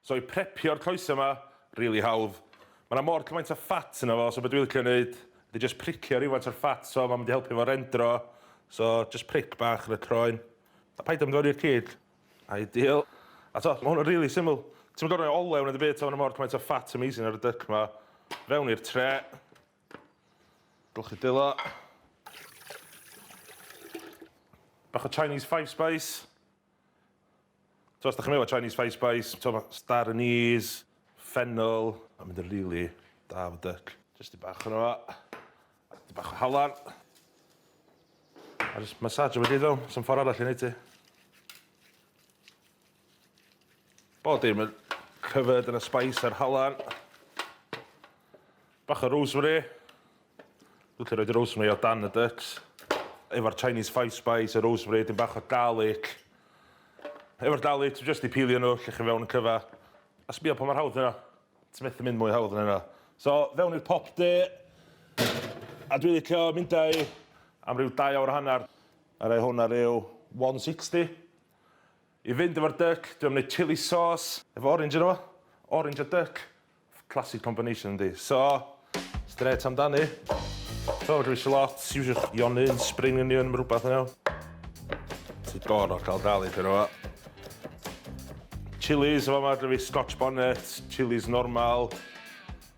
So i prepio'r coesau 'ma, rili hawdd. Ma' 'na mor cymaint o fat yno fo, so be' dwi licio neud ydi jyst pricio rywfaint o'r fat so ma'n mynd i helpu fo rendro. So jyst pric bach yn y croen. A paid â mynd fewn i'r cig. Ideal. A t'o', ma' hwn yn rili syml. Ti'm yn gor'o' roi olew na dim byd t'o' ma' 'na mor cymaint o fat amazing ar y duck 'ma. Fewn i'r tre. Golchi dwylo. Bach o Chinese five spice. So os da chi'n meddwl Chinese five spice, t'o' ma' star anise, fennel, ma'n mynd yn rili da efo duck. Jyst dipyn bach ono fo. Dipyn bach o halan. A jyst massage o fo gyd fewn, sa'm ffor arall i neud ti. Bob dim yn covered yn y spice a'r halan. Bach o rosemary. Dwi'n licio roid y rosemary o dan y ducks. Efo'r Chinese five spice, y rosemary, dim bach o garlic. Efo'r garlic, ti jyst 'di peelio nhw, lle chi fewn y cyfa. A sbio pa mor hawdd yna. Ti methu mynd mwy hawdd na hynna. So, fewn i'r popty. A dwi'n licio mynd â i am ryw dau awr a hanner. A rhoi hwn ar ryw 160. I fynd efo'r duck, dwi am wneud chilli sauce efo orange yno fo. Orange a duck. Classic combination yndi. So, straight amdani. So, dwi eisiau lot, iwsiwch ionyn, spring onion, mae rhywbeth yn iawn. Ti'n gorfod cael garlic yno fo. Chilies, efo yma, dwi fi scotch bonnet, chilies normal,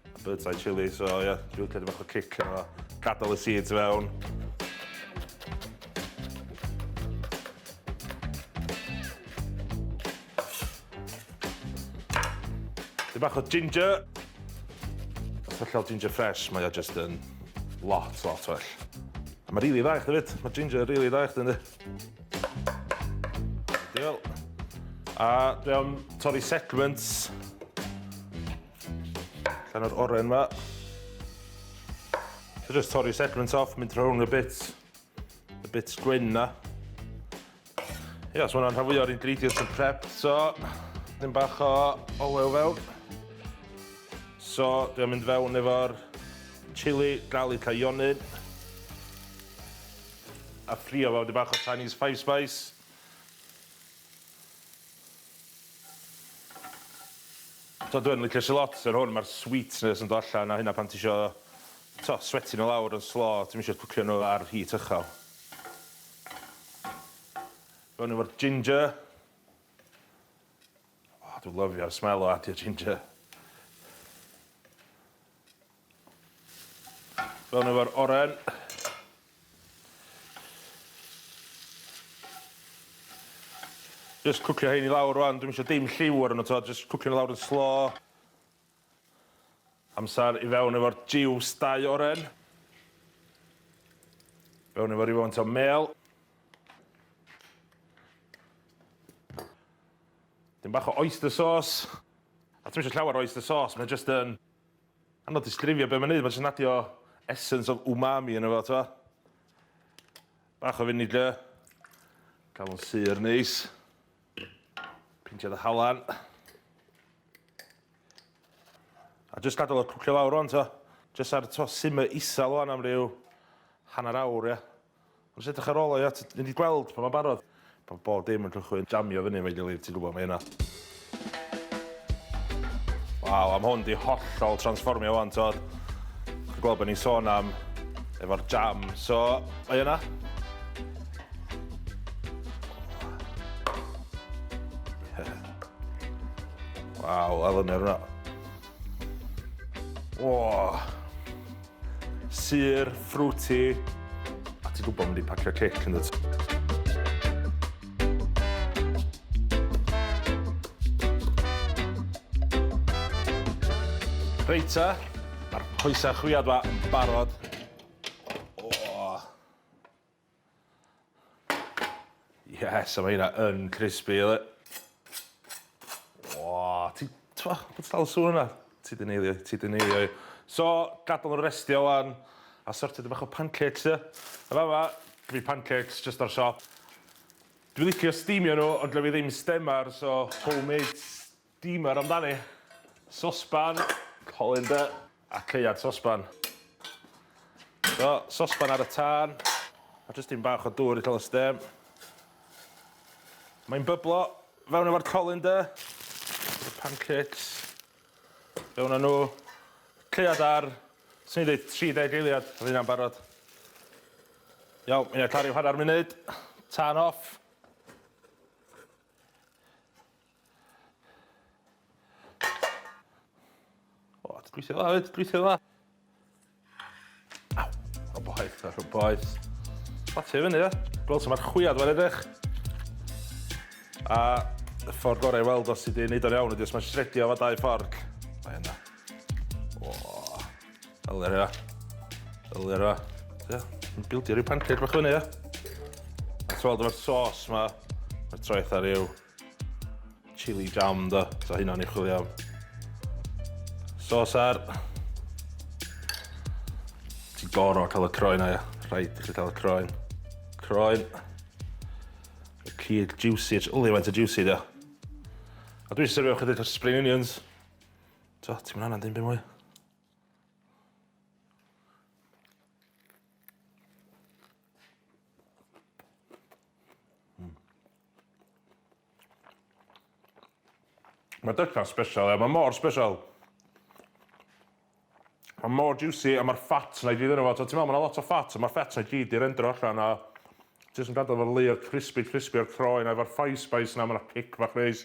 a bird's eye chili, so ie, yeah, dwi'n licio bach o kick yno fo. Gadael y seeds fewn. Dipyn bach o ginger. Os hollol ginger fresh, mae o just yn lot, lot well. A mae rili dda i chdi 'fyd. Mae ginger rili dda i chdi yndi? Diolch. A dwi am torri segments allan o'r oren ma. So just torri segments off, mynd rhwng y bits, y bits gwyn na. Ia, so hwnna'n rhan fwya o'r ingredients yn prepped, so ddim bach o olew fewn. So, dwi'n mynd fewn efo'r chili, garlic a ionyn. A ffrio fo, bach o Chinese five spice. So dwi'n licio shallots ar hwn, mae'r sweetness yn dod allan a hynna pan ti isio, to, sweaty nhw lawr yn slo, ti'm isio cwcio nhw ar heat uchel. Fewn efo'r ginger. Oh, dwi'n lyfio'r smell o adio ginger. Fewn efo'r oren. Just cwcio hein i lawr rwan, dwi'm isio dim lliw ar nhw to, just cwcio nhw lawr yn slo. Amser i fewn efo'r jiws dau oren. Fewn efo rhywfaint o mêl. Dim bach o oyster sauce. A ti'm eisiau llawer o oyster sauce, mae jyst yn anodd disgrifio be mae'n neud, mae'n jyst yn adio essence of umami yno fo, t'mo'? Bach o vinegar. Cael o'n sur neis. Pinsiad o halan. A jyst gadael o cwcio lawr rwan, to. Jyst ar to simmer isel rwan am ryw hanner awr, ia. Ond jyst edrych ar ôl o, ia. Ti'n mynd i gweld pan mae'n barod. Pan bob dim yn cychwyn jamio fyny efo'i gilydd, ti'n gwybod mae yna. Waw, am hwn di hollol transformio wan, to. Chi'n gweld bod ni'n sôn am efo'r jam, so mae yna. Waw, a lyfio'r hwnna. O! Sur, fruity, a ti'n gwybod mynd i pacio cic yn dwyt? Reit ta, mae'r coesau chwiad ma yn barod. O! Yes, a mae hynna yn crispy, yli. O, ti, t'mo, bod dal sŵn yna. Ti di neilio, ti di neilio i. So, gadael nhw restio wan, a sortio dipyn bach o pancakes, ia. A fama, fi pancakes just o'r siop. Dwi'n licio steamio nhw, ond gynna fi ddim steamer, so homemade Steamer amdani. Sosban, colander a caead sosban. So, sosban ar y tân, a jyst dim bach o dŵr i cael y stêm. Mae'n byblo fewn efo'r colander. Pancakes. Fewn â nhw. Lleuad ar, swn i'n dweud 30 eiliad, a fydd hynna'n barod. Iawn, mi wna i ryw hanner munud. Tân off. O, ti'n gweithio dda, fyd, gweithio dda. Aw, rho boeth, rho boeth. Platio fyny, ia. Gweld sut mae'r chwiad mae'n edrych. A y ffordd gorau i weld os ti wedi gwneud o'n iawn ydy os mae'n shredio efo dau ffordd. Mae yna. O, yli'r ia. Yli'r ia. Ia, yn bildio rhyw pancake bach fyny, ia. A ti'n weld efo'r sos ma, mae'r troeth ar ryw chili jam, do. So hynna'n ei chwilio am. Sos ar. Ti'n gorau cael y croen ia. Rhaid i chi cael y croen. Croen. Y cig juicy, it's only went to juicy, do. A dwi'n syrfio chydig o spring onions. So, ti'n mynd anna'n dim byd mwy. Mae dychan special, ia. Mae mor special. Mae mor juicy a mae'r fat na i gyd yno fo. Ti'n meddwl, mae'n lot o fat, a mae'r fat na i gyd i rendro allan a jyst yn gadael efo'r layer crispy, crispy o'r croen a efo'r five spice na, mae'n kick bach neis.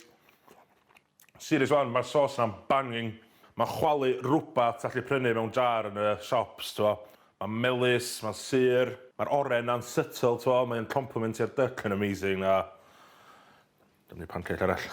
Serious one, mae'r sauce na'n banging. Mae'n chwalu rhywbeth ti'n gallu prynu mewn jar yn y shops, ti'n Mae'n melys, mae'n sur, mae'r oren na'n subtle, ti'n mae'n complementio'r duck yn amazing a... Dyma ni pancake arall.